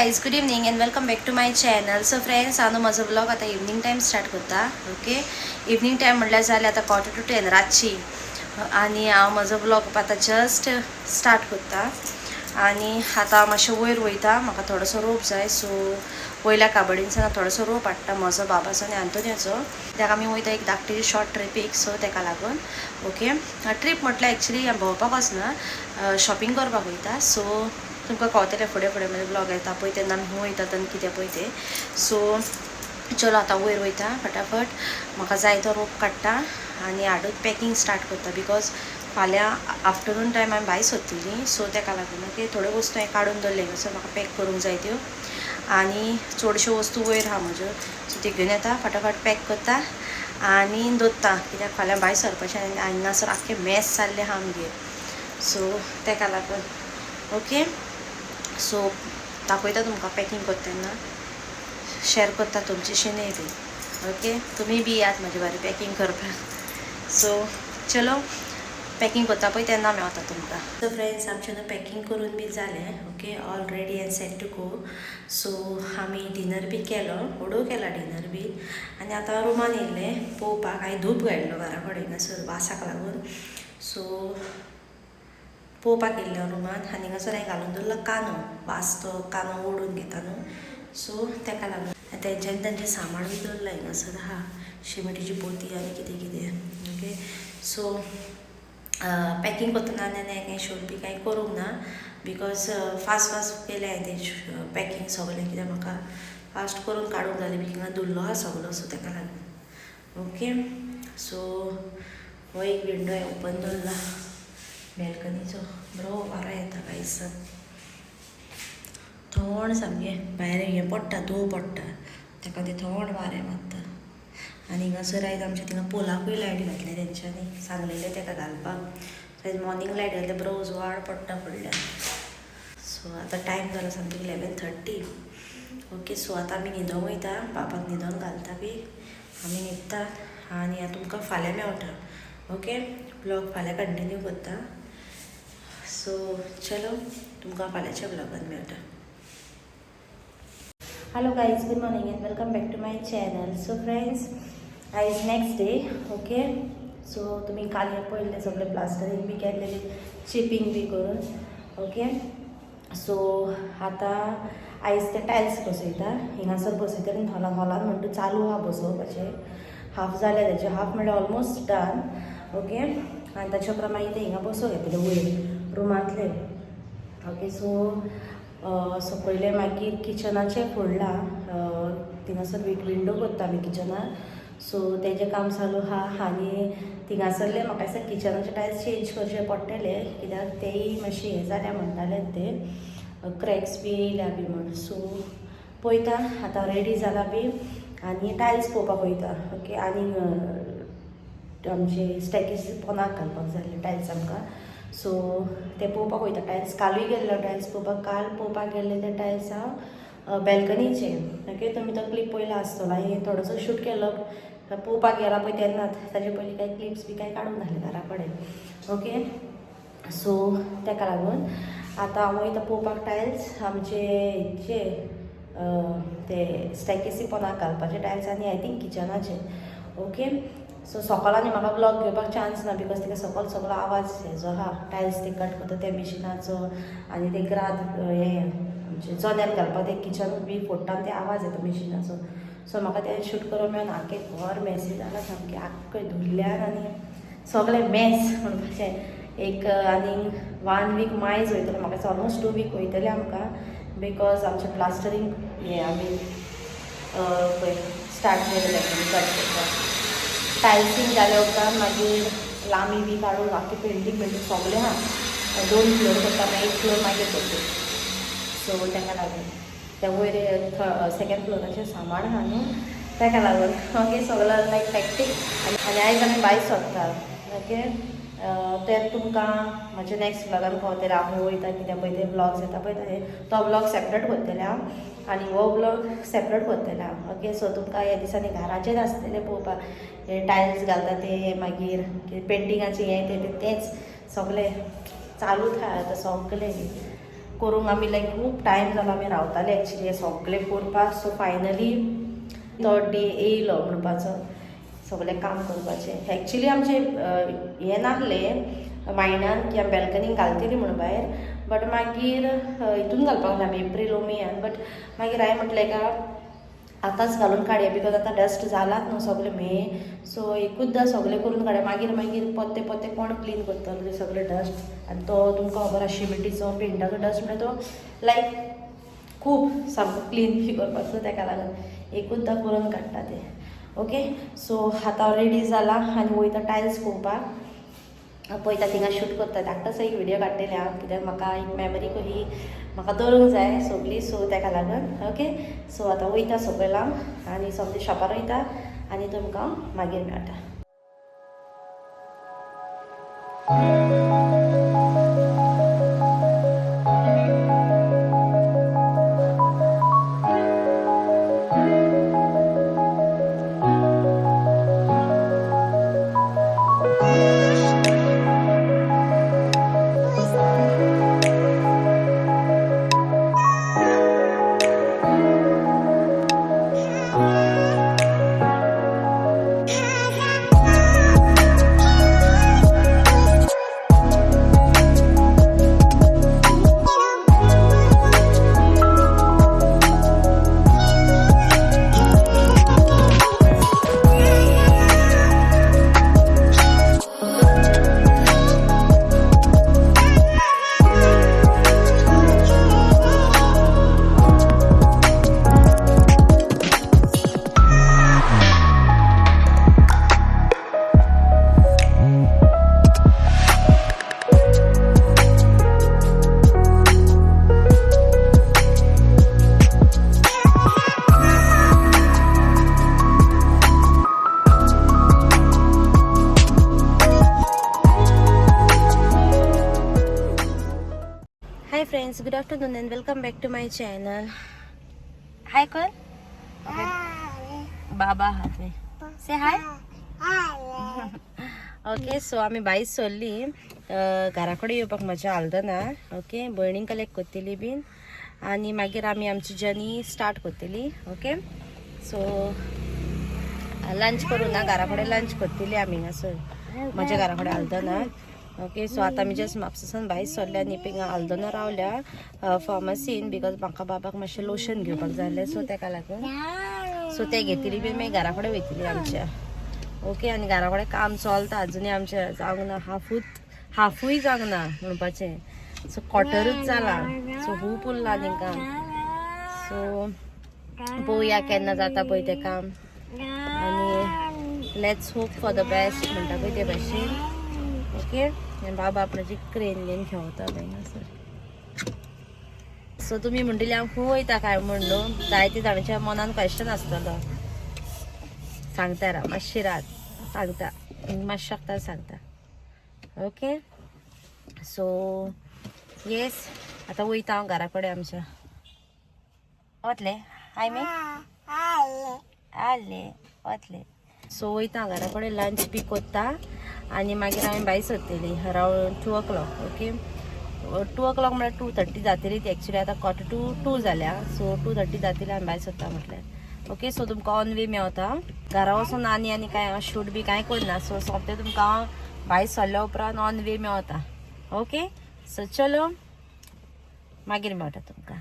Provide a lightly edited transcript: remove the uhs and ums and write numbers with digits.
Guys, good evening and welcome back to my channel. So friends, हांव म्हजो vlog आतां evening time start करता. Okay, evening time म्हणल्यार जालें आतां 9:45 रातची आनी हांव म्हजो व्लॉग आतां जस्ट स्टार्ट करता. आनी आतां हांव मातशें वयर वयता, म्हाका थोडोसो रोप जाय. सो वयल्या काबडींतल्यान थोडोसो रोप हाडटा, म्हजो, बाबाचो आनी आंतोनियोचो. कित्याक आमी वयता एक धाकटी शॉर्ट ट्रिपीक, सो तेका लागून. ओके, ट्रीप म्हटल्यार एक्चुली भोंवपाक वचना, शॉपिंग करपाक वयता. सो तुमकां कळतलें फुडें फुडें म्हजे ब्लॉग येता पळय तेन्ना आमी खंय वयतात आनी कितें पळय तें. सो चलो, आतां वयर वयता, फटाफट म्हाका जाय तो रोप काडटा आनी हाडून पॅकिंग स्टार्ट करता, because फाल्यां आफ्टरनून टायम आमी भायर सरतलीं. सो तेका लागून. ओके, थोड्यो वस्तू हांवें काडून दवरले हांगासर, म्हाका पॅक करूंक जाय त्यो. आनी चडश्यो वस्तू वयर आहा म्हज्यो, सो त्यो घेवन येता, फटाफट पॅक करता आनी दवरता, कित्याक फाल्यां भायर सरपाचें आनी हांगासर आख्खें मॅस जाल्लें आहा आमगेर. सो तेका लागून. ओके, सो दाखयता तुमकां पॅकिंग करता तेन्ना, शेअर करता तुमच्याशी न्ही बी. ओके, तुमी बी यात म्हजे बारी पॅकिंग करपाक. सो चलो, पॅकिंग करता पळय तेन्ना मेवता तुमकां. सो फ्रेंड्स, आमचें न्हू पॅकिंग करून बी जालें. Okay, all ready and set to go. So आमी डिनर बी केलो, उडोव केला डिनर बी आनी आतां रुमान येयल्लें पळोवपाक. हांवें धूप घायल्लो घरा कडेन हांगासर वासाक लागून. सो पळोवपाक येयल्लें हांव रुमान आनी हांगासर हांवें घालून दवरलो कानो, वास तो कानो ओडून घेता न्हू, सो तेका लागून. आनी तेंच्यांनी तेंचें सामान बी दवरलां हांगासर आहा, शिमिटीची पोती आनी कितें कितें. ओके, सो पॅकिंग करतना आनी कांय शूट बी कांय करूंक ना, because fast fast केलें हांवें तें पॅकिंग सगळें, कित्याक म्हाका फास्ट करून काडूंक जालें, बी हिंगा धुल्लो आहा सगलो, सो तेका लागून. ओके, सो हो एक विंडो हांवें ओपन दवरला बॅल्कनीचो, बरो वारो येता गायस, थंड सामकें. भायर हें पडटा, दव पडटा, ताका तें थंड वारें मारता. आनी हिंगासर आयज आमच्या थिंगा पोलाकूय लायट घातले, तेंच्यांनी सांगलेलें तेका घालपाक. आयज मॉर्निंग लायट घातले, बरो उजवाड पडटा फुडल्यान. सो आतां टायम जालो सामकें 11:30. ओके, सो आतां आमी न्हिदोंक वयता, बाबाक न्हिदोंक घालता बी, आमी न्हिदता आनी आतां तुमकां फाल्यां मेवटा. ओके, ब्लॉग फाल्यां कंटिन्यू करता. सो चलो, तुमकां फाल्यांच्या ब्लॉगान मेळटा. Hello guys, good morning and welcome back to my channel. So friends, आयज नेक्स्ट डे. ओके, सो तुमी काल हें पळयल्लें सगळें प्लास्टरींग बी केल्लें, चिपींग बी करून. ओके, सो आतां आयज ते टायल्स बसयता, हिंगासर बसयता आनी हॉलान हॉलान म्हणटा चालू आहा बसोवपाचें. हाफ जालें तेजें, हाफ म्हणल्यार ऑलमोस्ट डन. ओके, आनी ताच्या उपरांत मागीर ते हिंगा बसोवंक येतले वयर रुमांतले. ओके, सो सकयले मागीर किचनाचें फोडलां, थिंगासर एक विंडो करता आमी किचनान, सो तेजें काम चालू आहा. आनी थिंगासरले म्हाका दिसता किचनाचे टायल्स चेंज करचे पडटले, कित्याक तेय मातशे हें जाल्या म्हणटाले, ते क्रॅक्स बी येयल्या बी म्हण. सो पळयता, आतां रेडी जाला बी आनी टायल्स पळोवपाक वयता. ओके, आनी आमचे स्टॅकीस पोनाक घालपाक जाय टायल्स आमकां, सो ते पळोवपाक वयता टायल्स. कालूय गेल्लो टायल्स पळोवपाक, काल पळोवपाक गेल्ले ते टायल्स हांव बॅल्कनीचे. ओके, तुमी तो क्लिप पळयला आसतलो, हांवें थोडोसो शूट केलो पळोवपाक गेला पळय तेन्नाच, ताजे पयलीं कांय क्लिप्स बी कांय काडूंक नासले घरा कडेन. ओके, सो तेका लागून आतां हांव वयता पळोवपाक टायल्स आमचे हेचे, ते स्टॅकेसी पोनाक घालपाचे टायल्स आनी I think किचनाचे. ओके, सो सकाळ आनी म्हाका ब्लॉग घेवपाक चान्स ना, because तिका सकल सगळो आवाज हेजो आहा, टायल्स ते कट करता त्या मिशिनाचो आनी ते ग्राद हें आमचें जनेल घालपाक ते किचन बी फोडटा, ते आवाज येता मिशिनाचो. सो म्हाका तें शूट करूंक मेळना. आख्खें घर मेसी जालां सामकें, आख्खें धुल्ल्यान आनी सगळें मेस म्हणपाचें. एक आनी वन वीक मायज वयतलो म्हाका, ऑलमोस्ट 2 वीक वयतलें आमकां, because आमचें प्लास्टरींग हें आमी पळय स्टार्ट केलें कट करपाक. टायल्सींग जाल्या उपरांत मागीर लांबी बी काडून आख्खें पेंटींग पेंटींग सगळें आहा. दोन फ्लोर करता, मागीर एक फ्लोर मागीर करता. सो ताका लागून त्या वयर सेकेंड फ्लोराचेर सामान आहा न्हू, ताका लागून. ओके, सगळो लायक हॅक्टीक. आनी आयज आमी भायर सोदता. ओके, ते तुमकां म्हज्या नेक्स्ट ब्लॉगान कळतलें हांव वयता कितें पळय, ते ब्लॉग्स येता पळय, तो ब्लॉग सेपरेट करतलें हांव आनी हो ब्लॉग सेपरेट करतलें हांव. ओके, सो तुमकां ह्या दिसांनी घराचेर आसतलें पळोवपाक, हे टायल्स घालता ते, मागीर पेंटिंगाचें हें तें तेंच सगळें चालूच आहा आतां सगळें. करूंक आमी लायक खूब टायम जालो आमी रावताले एक्चुली हें सगळें करपाक. सो फायनली तो डे येयलो म्हणपाचो सगळें काम करपाचें. एक्चुली आमचें हें नासलें मायंडान की आमी बॅल्कनीक घालतली म्हणून भायर, बट मागीर हितून घालपाक जाय आमी एप्रील ओ मेयान. बट मागीर हांवें म्हटलें का आतांच घालून काडया because आतां डस्ट जालात न्हू सगळें मे. सो एकूचदां सगळें करून काडया, मागीर मागीर पोत्ते पोत्ते कोण क्लीन करतलो ते सगळे डस्ट. आनी तो तुमकां खबर आसा शिमिटीचो पेंटाचो डस्ट म्हणल्यार तो लायक खूब सामको क्लीन बी करपाचो, सो तेका लागून एकूचदां करून काडटा ते. ओके सो आतां रेडी जाला आनी वयता टायल्स पळोवपाक. पळयता थिंगा शूट करता, धाकटोसो एक व्हिडियो काडटले हांव कित्याक म्हाका एक मेमरी कशी म्हाका दवरूंक जाय सगळी, सो तेका लागून. ओके सो आतां वयता सकयल हांव आनी सोमतें शॉपार वयता आनी तुमकां मागीर मेळटा. Hi friends, good afternoon and welcome back to my channel. Hi कर बाबा हाते से हाय. ओके सो आमी भायर सरली घरा कडेन येवपाक म्हज्या आल्दना. ओके भयणीक कलेक्ट करतली बीन आनी मागीर आमी आमची जर्नी स्टार्ट करतली. ओके सो लंच करूं ना, घरा कडेन लंच करतली आमी हांगासर म्हज्या घरा कडेन आल्दना. ओके सो आतां आमी जस्ट म्हापसासान भायर सरल्या आनी हिंगा आल्दना रावल्या फार्मासीन because म्हाका बाबाक मातशें लोशन घेवपाक जाय आसलें, सो तेका लागून सो ते घेतली बीन मागीर घरा कडेन वयतली आमच्या. ओके आनी घरा कडेन काम चलता अजुनूय आमचें जावंक ना, हाफूय जावंक ना म्हणपाचें. सो क्वॉर्टरूच जाला, सो खूब उरलां आनी काम. सो पळोवया केन्ना जाता पळय तें काम आनी let's hope for the best म्हणटा पळय ते भाशेन. ओके आनी बाबा आपणाची क्रेन घेवन खेळता हांगासर. सो तुमी म्हणटली हांव खंय वयता काय म्हण न्हू, जायते जाणांच्या मनान क्वेश्चन आसतलो. सांगता राव मातशी रात सांगता, मातशें शकता सांगता. ओके सो येस आतां वयता हांव घरा कडेन आमच्या. वतले हाय मी आले वतले. सो वयता घरा कडेन लंच बी कोत्ता आनी मागीर आमी भायर सरतली अरावंड 2 o'clock. Okay 2 o'clock म्हळ्यार 2:30 जातली ती एक्चुली, आतां 1:45 जाल्या. सो 2:30 जातली आमी भायर सरता म्हटल्यार. ओके सो तुमकां ऑन वे मेवता. घरा वचून आनी आनी कांय शूट बी कांय करना, सो सोंपते तुमकां भायर सरल्या उपरांत ऑन वे मेवता. ओके सो चलो मागीर मेवता तुमकां.